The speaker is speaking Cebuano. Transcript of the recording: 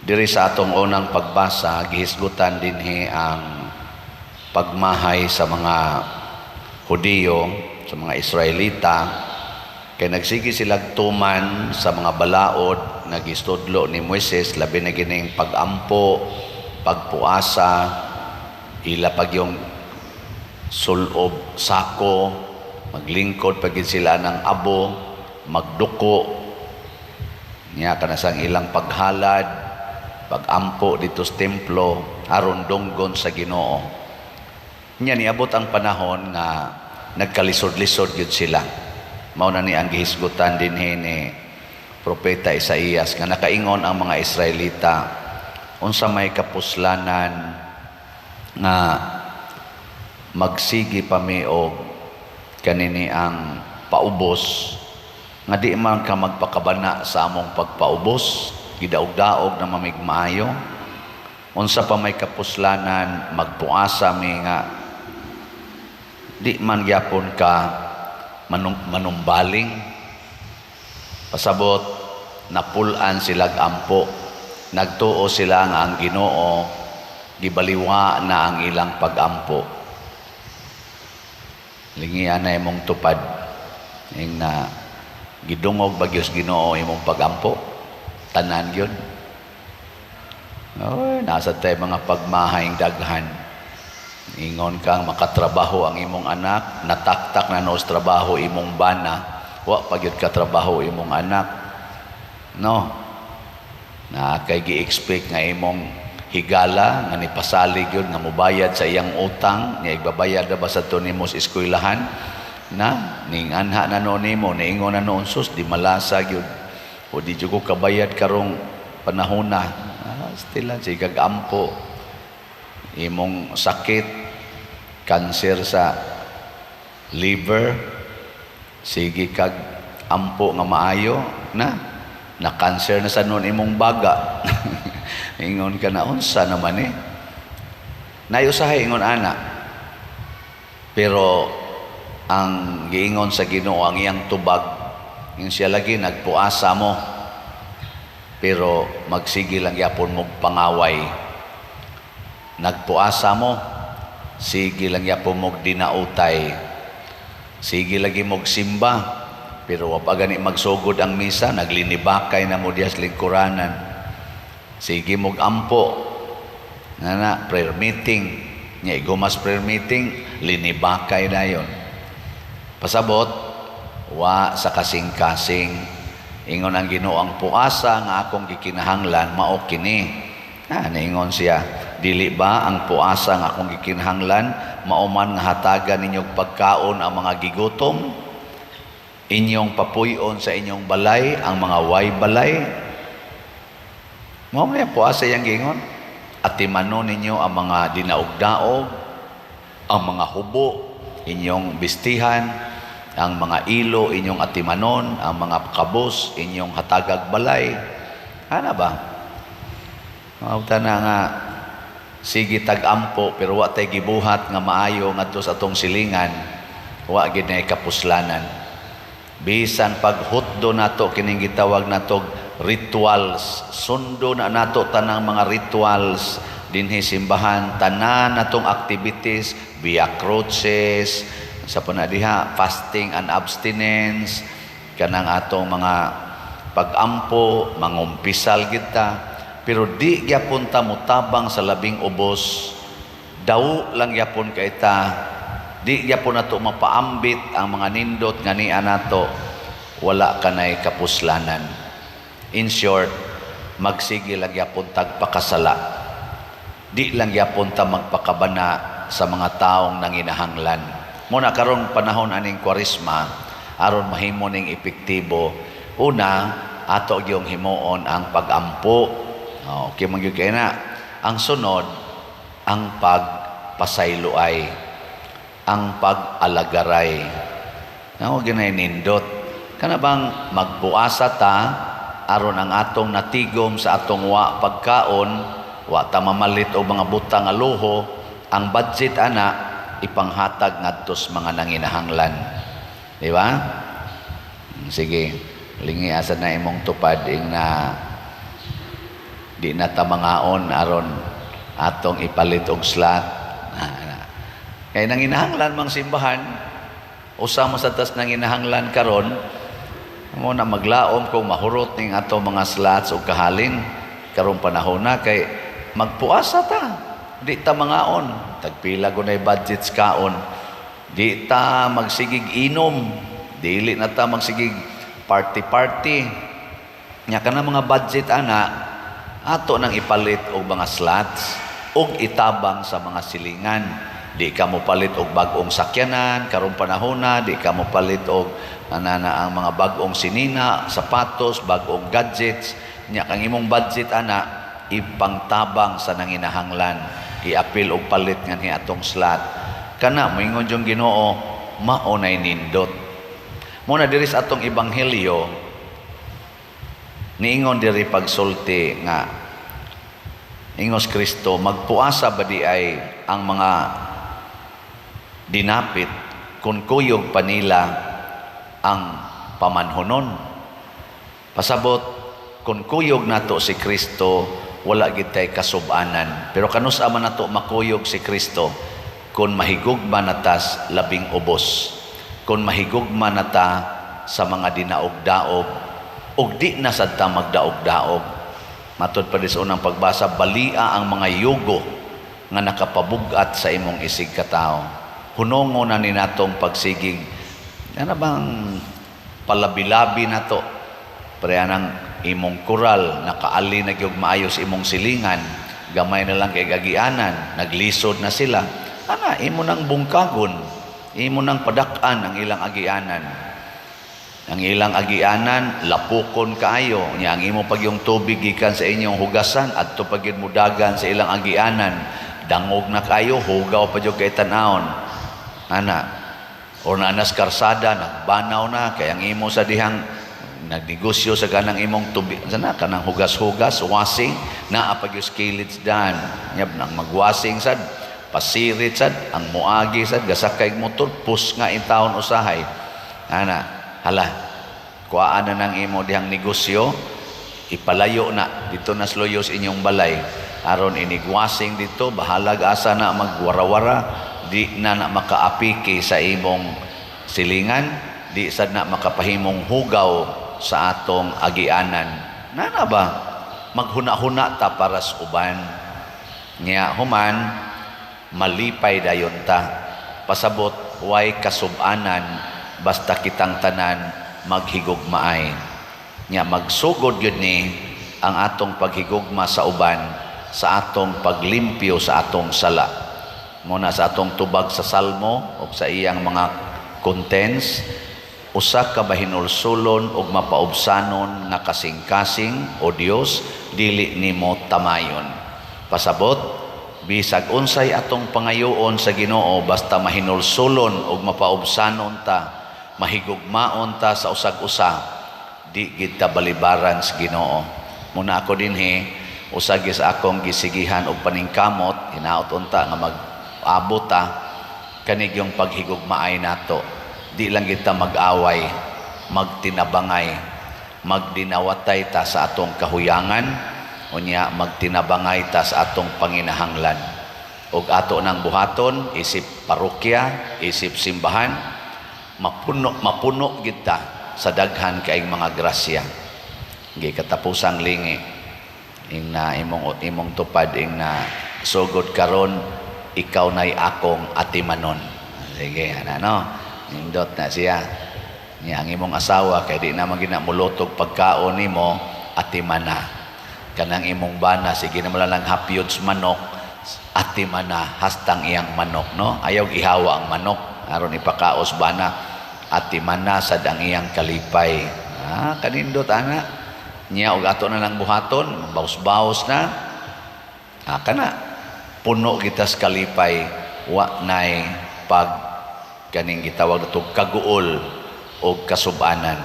Diri sa atong unang pagbasa, gihisgutan dinhi ang pagmahay sa mga Hudiyo, sa mga Israelita, kay nagsige silag tuman sa mga balaod nga gistudlo ni Moises, labi na gining pagampo, pagpuasa, ila pag yung sulob sako, maglingkod pag sila ng abo, magduko, niya kanasang ilang paghalad, pagampo dito sa templo, aron dunggon sa Ginoo. Nya niabot ang panahon nga nagkalisod-lisod gyud sila. Mao na ni ang gihisgutan dinhi ni Propeta Isaías nga nakaingon ang mga Israelita, unsa may kapuslanan nga magsigi pa mi og kanini ang paubos nga di man ka magpakabana sa among pagpaubos, gidaog-daog na mamig maayo? Unsa pa may kapuslanan magpuasa mi nga di man gyapon ka manumbaling? Pasabot, napulan silag ampo. Nagtuo sila nga ang Ginoo gibaliwa na ang ilang pagampo. Lingian na imong tupad ing na gidungog bagyos Ginoo imong pagampo tanan gyud. Oy, nasa tay mga pagmahayng daghan. Ingon kang makatrabaho ang imong anak, nataktak na noos trabaho imong bana, wa pa gyud katrabaho imong anak. No. Na kay gi-expect nga imong higala nga nipasalig yun nga mobayad sa iyang utang, nga igbabayad na ba sa to nimo sa eskwelahan na ning anha na noon nimo, niingon na noon, "Sus, di malasa gyud o di jud ko kabayad karong panahon na." Ah, still lang sige kag ampo. Imong sakit, kanser sa liver, sige kag ampo nga maayo na na cancer na sa noon imong baga. Ingon ka na, unsa naman eh? Nayusahay ingon ana. Pero ang giingon sa Ginoo, ang iyang tubag, yung siya lagi, nagpuasa mo pero magsige lang yapon mo pangaway. Nagpuasa mo, sige lang yapon mo dinautay. Sige lagi mo simba pero wa pa gani magsugod ang misa, naglinibakay na mo diha sa lingkuranan. Sige mo ampo nga na prayer meeting nya, igumas prayer meeting, linibakay na yon. Pasabot, wa sa kasing-kasing. Ingon ang Ginoo, ang puasa nga akong gikinahanglan mao kini. Ah, niingon siya, dili ba ang puasa nga akong gikinahanglan mao man nga hatagan ninyong pagkaon ang mga gigutom, inyong papuy-on sa inyong balay ang mga way balay? Mao man ang puasa yang giingon. Atimanon ninyo ang mga dinaog-daog, ang mga hubo inyong bistihan, ang mga ilo inyong atimanon, ang mga kabus inyong hatagag balay. Ana ba? Mauta na nga sige tag-ampo pero wa tay gibuhat nga maayo ngadto sa atong silingan, wa gid nay kapuslanan. Bisan paghutdo nato kining gitawag nato rituals, sundo na nato tanang mga rituals dinhi simbahan, tanan natong activities, via cruces, sa pa diha, fasting and abstinence, kanang atong mga pagampo, mangumpisal kita, pero di gyapon ta motabang sa labing ubos, daw lang gyapon kay ta, di gyapon nato mapaambit ang mga nindot nga nia nato, wala kanay kapuslanan. In short, magsige lang gyapon tag pakasala. Di lang gyapon ta magpakabana sa mga taong nanginahanglan. Muna karon panahon aning Kwaresma, aron mahimo ning epektibo, una ato gyung himuon ang pagampo. Okay man gyud kay na. Ang sunod, ang pagpasayloay, ang pag-alagaray. Nao ginay nindot. Kana bang magpuasa ta aron ang atong natigom sa atong wa pagkaon, wa ta mamalit og mga butang nga luho, ang budget ana ipanghatag ngadto sa mga nanginahanglan. Di ba? Sige, lingi asa na imong tupad ing na Di na ta mangaon aron atong ipalit og slot. Ah, kay nanginahanglan mang simbahan, usa mo sa tas nanginahanglan karon mo na maglaom kung mahurot ning ato mga slots o kahalin karong panahon na, kay magpuasa ta, di ta mangaon, tagpila gunay budgets kaon, di ta magsigig inom, dili na ta magsigig party party nya. Kana mga budget ana, ato nang ipalit og mga slots og itabang sa mga silingan. Di ka mo palit og bag-ong sakyanan karong panahon na, di ka mo palit og ana na ang mga bag-ong sinina, sapatos, bag-ong gadgets. Nya kang imong budget ana, ipangtabang sa nanginahanglan, iapil og palit nganhi atong slot. Kana moingon yung Ginoo, mao nay nindot. Mo na diri sa atong ebanghelyo, niingon diri pagsulti nga ingos Kristo, magpuasa ba di ay ang mga dinapit kung kuyog pa nila ang pamanhonon? Pasabot, kung kuyog nato si Kristo, wala gid tay kasubanan. Pero kanus-a man nato makuyog si Kristo kung mahigugma na tas labing ubos, kung mahigugma na ta sa mga dinaog-daog ug di na sad ta magdaog-daog? Matud pa di sa unang pagbasa, balia ang mga yugo nga nakapabug-at sa imong isig katawo. Hunongo na ni natong pagsigig ano bang palabi-labi nato. Pareha ng imong kural, nakaali na gyud maayos imong silingan, gamay na lang kay gagianan, naglisod na sila. Ana, imo nang bungkagon, imo nang padak-an ang ilang agianan. Ang ilang agianan, lapukon kaayo. Nya ang imo pag yung tubig gikan sa inyong hugasan, adto pag yun mudagan sa ilang agianan. Dangog na kayo, hugaw pa jud kay tan-awon. Ana, or naanas karsada, nagbanaw na, kaya ang imo sa dihang nagnegosyo sa kanang imong tubig, sana kanang hugas-hugas, washing, naa pag yung skillets dan. Nyab nang magwasing sad, pasirit sad, ang muagi sad, gasakay motor, pus nga intawon usahay. Ana, hala, kuhaan na ng imo dihang negosyo, ipalayo na dito na sluyos inyong balay aron inigwasing dito, bahalag asa na magwarawara, di na na makaapiki sa imong silingan, di sad na makapahimong hugaw sa atong agianan. Nana ba, maghuna-huna ta para sa uban. Nya human, malipay dayon ta. Pasabot, way kasubanan basta kitang tanan maghigugmaay. Nya magsugod yun ni ang atong paghigugma sa uban sa atong paglimpyo sa atong sala. Muna sa atong tubag sa Salmo o sa iyang mga contents, usa ka mahinulsulon ug mapaubsanon nga kasing-kasing, o Dios, dili nimo tamayon. Pasabot, bisag unsay atong pangayoon sa Ginoo, basta mahinulsulon ug mapaubsanon ta, mahigugmaon ta sa usag-usa, di gid ta balibaran sa Ginoo. Muna ako dinhi, usa gyud sa akong gisigihan og paningkamot, hinaot unta nga mag-abot ta kanig yung paghigugmaay nato. Di lang kita mag-away, magtinabangay, magdinawatay ta sa atong kahuyangan, unya magtinabangay ta sa atong panginahanglan. Og ato nang buhaton isip parokya, isip simbahan, mapuno mapuno kita sa daghan kaayong mga grasya. Gi katapusang lingi ing na imong imong tupad ing na sugod karon, ikaw nay akong atimanon. Sige, ana no, nindot na siya. Niya ang imong asawa, kay di naman gina mulotog pagkaon nimo, atimana. Kanang imong bana, sige naman lang hapyods manok, atimana hastang iyang manok, no? Ayaw ihawa ang manok aron ipakaos bana, atimana sad ang iyang kalipay. Ah, kanindot ana. Niya og ato na lang buhaton, baus-baus na. Ah, kana puno kita sa kalipay, wa nay pag kaning gitawag nato kaguol o kasubanan.